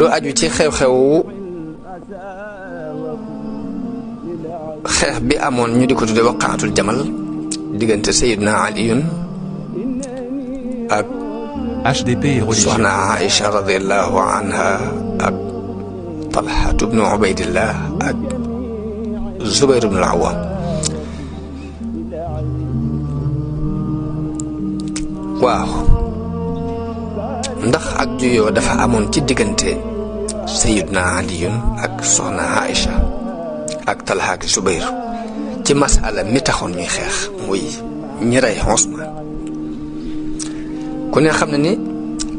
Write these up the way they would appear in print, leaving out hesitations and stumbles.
lu aju ci xew-xew xeex bi amoon ñu di ko tudde waqaatul jamal diggante Sayyidina Aliyun ak HDP et religion. soxna Aïcha radiyallahu anha ak Talha ibnu Ubaydillah ak Zubayr ibnu al-Awwam. waaw ndax ak juyoo dafa amoon ci diggante Sayyidina Aliyun ak soxna Aïcha ak Talha ak Zubayr ci masala mi taxoon ñuy xeex muy ñi rey Usmaan. ku ne xam ne ni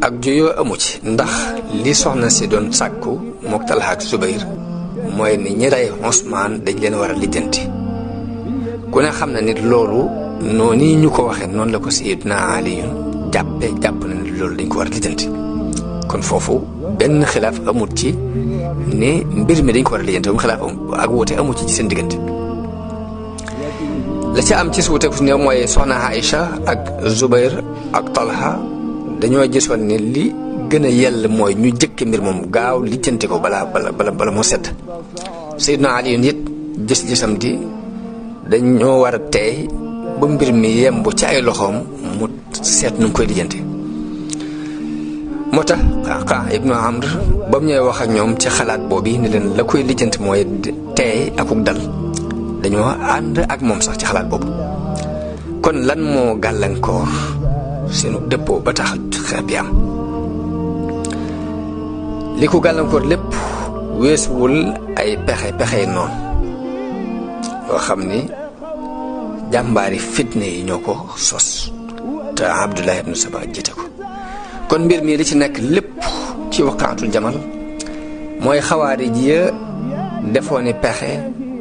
ak juyoo amu ci ndax li soxna si doon sàkku mook Talha ak Zubayr mooy ni ñi rey Usmaan dañ leen war a lijjanti. ku ne xam ne ni loolu noonu ñu ko waxee noonu la ko Sayyidina Aliyun jàpp na ne loolu dañ ko war a lijjanti. kon foofu benn xilaaf amut ci ne mbir mi dañ ko war a lijjanti ba mu xilaaf ak wuute amut ci seen diggante. la ca am ci suute fu ne mooy soxna Aïcha ak Zubayr ak Talha dañoo gisoon ne li gën a yell mooy ñu jëkke mbir moom gaaw lijjanti ko bala moo sedd. Sayyidina Ali it gis-gisam di dañoo war a teey ba mbir mi yemb ci ay loxoom mu seet nu mu koy lijjanti. moo tax Qaa ibnu Amr ba mu ñëwee wax ak ñoom ci xalaat boobu ne leen la koy lijjanti mooy teey akuk dal. dañoo ànd ak moom sax ci xalaat boobu. kon lan moo gàllankoor seenu dëppoo ba tax xeex bi am li ko gàllankoor lépp weesuwul ay pexe noonu yoo xam ni jàmbaari fitne yi ñoo ko sos te Abdullah ibn Saba jiite ko. kon mbir mi li ci nekk lépp ci waqaatul jamal mooy xawaari ji ya defooni pexe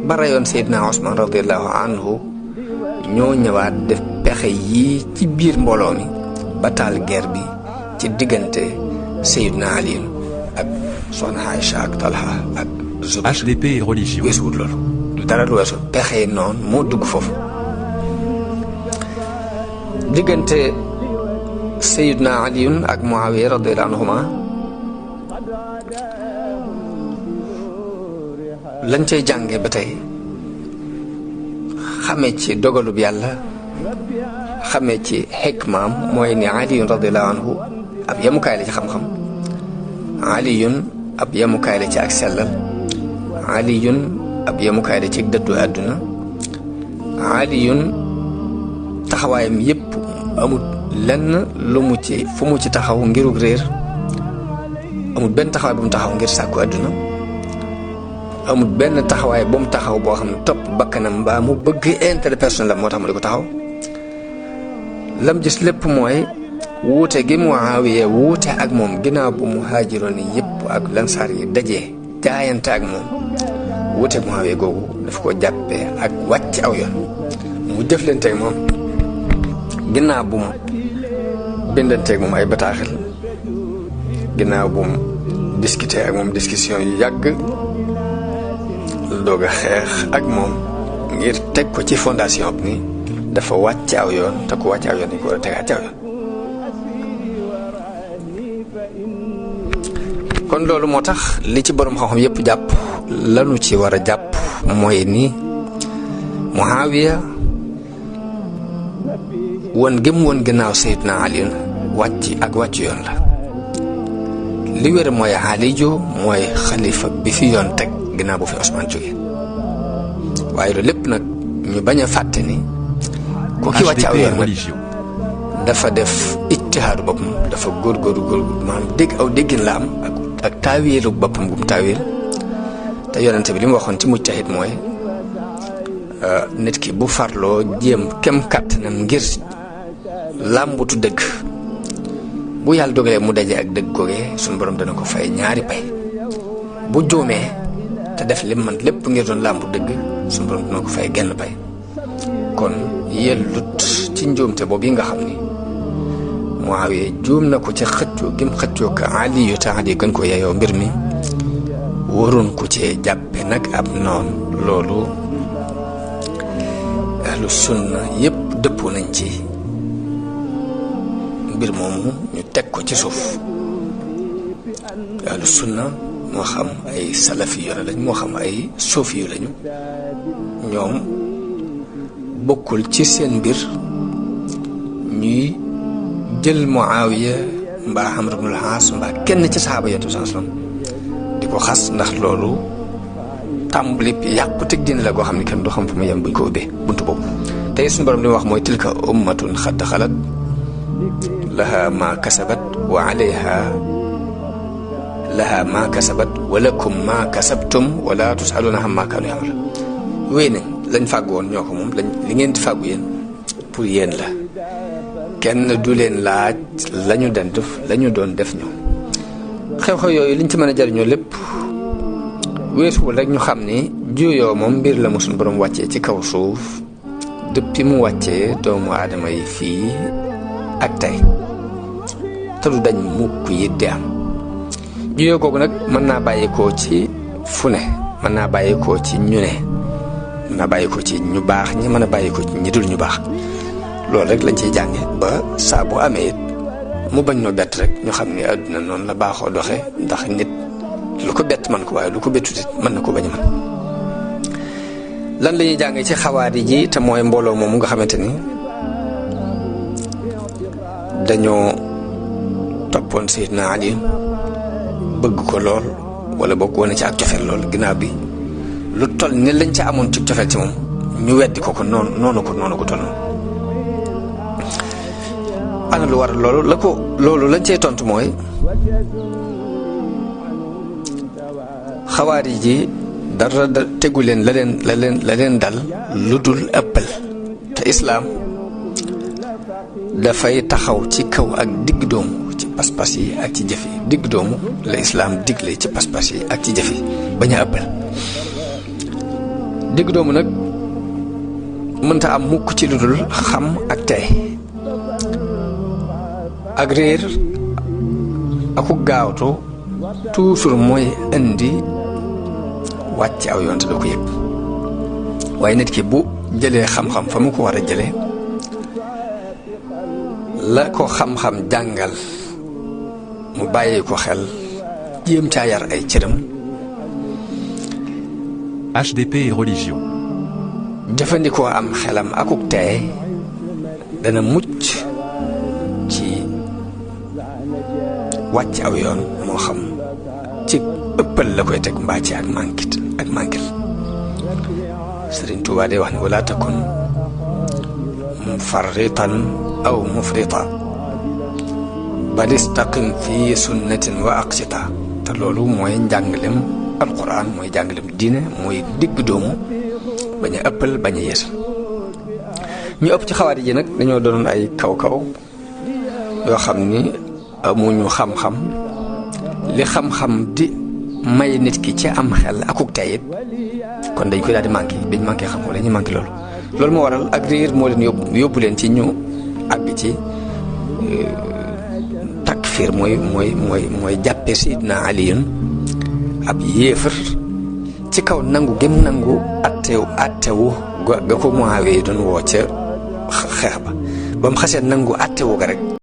ba rayoon Seydina Usmaan radiyallahu anhu ñoo ñëwaat def pexe yii ci biir mbooloo mi ba taal guerre bi ci diggante Seydina Ali ak soxna Aïcha ak Talha ak Zubayr. HDP et religion. weesuwut loolu du dara lu weesu pexe yi noonu moo dugg foofu diggante Seydina Ali ak Muawiya radiyallahu anhuma lañ cay jànge ba tey xamee ci dogalub yàlla xamee ci xikmaam mooy ni aliyun radiyallahu anhu ab yemukaay la ci xam-xam, aliyun ab yemukaay la ci ak sellal, aliyun ab yemukaay la ci dëddu àdduna, aliyun taxawaayam yépp amul lenn lu mu ci fu mu ci taxaw ngirug réer, amul benn taxawaay bu mu taxaw ngir sàkku àdduna, amul benn taxawaay bu mu taxaw boo xam ne topp bakkanam mbaa mu bëgg intérêt personnel la moo tax mu di ko taxaw. lam gis lépp mooy wuute gi Muawiya wuute ak moom ginnaaw bu muhaajiroon yi yëpp ak lansaar yi dajee jaayante ak moom wuute Muawiya googu daf ko jàppee ak wàcc aw yoon mu jëflanteeg moom ginnaaw bu mu bindanteeg moom ay bataaxal, ginnaaw bu mu discuter ak moom discussion yu yàgg doog a xeex ak moom ngir teg ko ci fondation bi ni dafa wàcc aw yoon te ku wàcc aw yoon dañ ko war a tegaat ci aw yoon. kon loolu moo tax li ci borom xam-xam yépp jàpp lanu ci war a jàpp mooy ni Muawiya won gëm woon ginnaaw Seydina Ali wàcc ak wàcc yoon la. li wér mooy Aliyu mooy xalifa bi fi yoon teg ginnaaw bu fi Usmaan jóge, waaye loolu lépp nag ñu bañ a fàtte ni ku ki wàcc aw yoon nag dafa def ijtihaadu boppam, dafa góorgóorlu maanaam dégg aw déggin la am ak taawiilu boppam gum taawiil. te yonente bi li mu waxoon ci mujtahid mooy nit ki bu farloo jéem kem kàttanam ngir làmbutu dëgg, bu yàlla dogalee mu daje ak dëgg googee suñu borom dana ko fay ñaari pay. bu juumee te def lim man lépp ngir doon làmbu dëgg suñu borom dana ko fay genn pay. kon yellut ci njuumte boobu yi nga xam ni Muawiya juum na ko ci xëccoo gim xëccoo ka Aliyu te Ali gën ko yeyoo mbir mi waroon ko cee jàppe nag ab noon. loolu ahlu sunna yépp dëppoo nañ ci mbir moomu ñu teg ko ci suuf. ahlu sunna moo xam ay salafi yu lañ moo xam ay suufi yu lañu ñoom bokkul ci seen mbir ñuy jël Muawiya mbaa Amr ibn al-As mbaa kenn ci saxaaba Yonent bi sallallahu alayhi wasallam di ko xas ndax loolu tàmbali yàqu teg diine la goo xam ne kenn du xam fu mu yem buñ ko ubbee buntu boobu tey suñu borom li wax mooy tilka ummatun xad xalat laha ma kasabat wa alayha laha ma kasabat wa lakum ma kasabtum wala tusaluna amma kaanu ya'malu wéy nañ lañ fàgg woon ñoo ko moom li ngeen di fàggu yéen pour yéen la kenn du leen laaj lañu doon def ñoom xew-xew yooyu liñ ci mën a jariñoo lépp weesuwul rek ñu xam ni juyoo moom mbir la mu suñu borom wàccee ci kaw suuf depuis mu wàccee doomu aadama yi fii ak tey te du dañ mukk yi di am juyoo googu nag mën naa bàyyikoo ci fu ne mën naa bàyyikoo ci ñu ne mën naa bàyyikoo ci ñu baax ñi mën a bàyyikoo ci ñi dul ñu baax loolu rek lañ ciy jànge ba saa bu amee it mu bañ noo bett rek ñu xam ni àdduna noonu la baaxoo doxe ndax nit lu ko bett man ko waaye lu ko bettut it mën na ko bañ a man lan la ñuy jànge ci xawaari ji te mooy mbooloo moomu nga xamante ni dañoo toppoon Seydina Ali bëgg ko lool wala bokk woon ci ak cofeel lool ginnaaw bi lu toll ni lañ ca amoon ci cofeel ci moom ñu weddi ko noonu ko toll ana lu war loolu lañ cey tontu mooy xawaari ji dara tegu leen la leen dal lu dul ëppal te islaam dafay taxaw ci kaw ak digg doomu ci pas-pas yi ak ci jëf yi digg doomu la islaam digle ci pas-pas yi ak ci jëf yi bañ a ëppal digg doomu nag mënta am mukk ci lu dul xam ak tey ak réer aku gaawtu toujours mooy indi wàcc aw yoon te doo ko yëg waaye nit ki bu jëlee xam-xam fa mu ko war a jëlee la ko xam-xam jàngal mu bàyyi ko xel jéem caa yar ay cëram. HDP et religion. jëfandikoo am xelam akuk tey dana mucc ci wàcc aw yoon moo xam ci ëppal la koy teg mbaa ci ak mànkil Sëriñ Tuubaa day wax ne wala takun mufarritan aw mufrita bal istaqim fi sunnatin wa aqsita te loolu mooy njàngalem alquran mooy njàngalem diine mooy digg doomu bañ a ëppal bañ a yeesal ñu ëpp ci xawaari ji nag dañoo doonoon ay kaw-kaw yoo xam ni amuñu xam-xam li xam-xam di may nit ki ci am xel akuk tayit kon dañ koy daal di manqué biñ manqué xam wala ñu manqué loolu moo waral ak riir moo leen yóbbu leen ci ñu àgg ci takfir mooy jàppe Seydina Aliyun ab yéefar ci kaw nangu gém nangu attewu ga ko Muawiya doon woo ca xeex ba mu xasee nangu attewu ga rek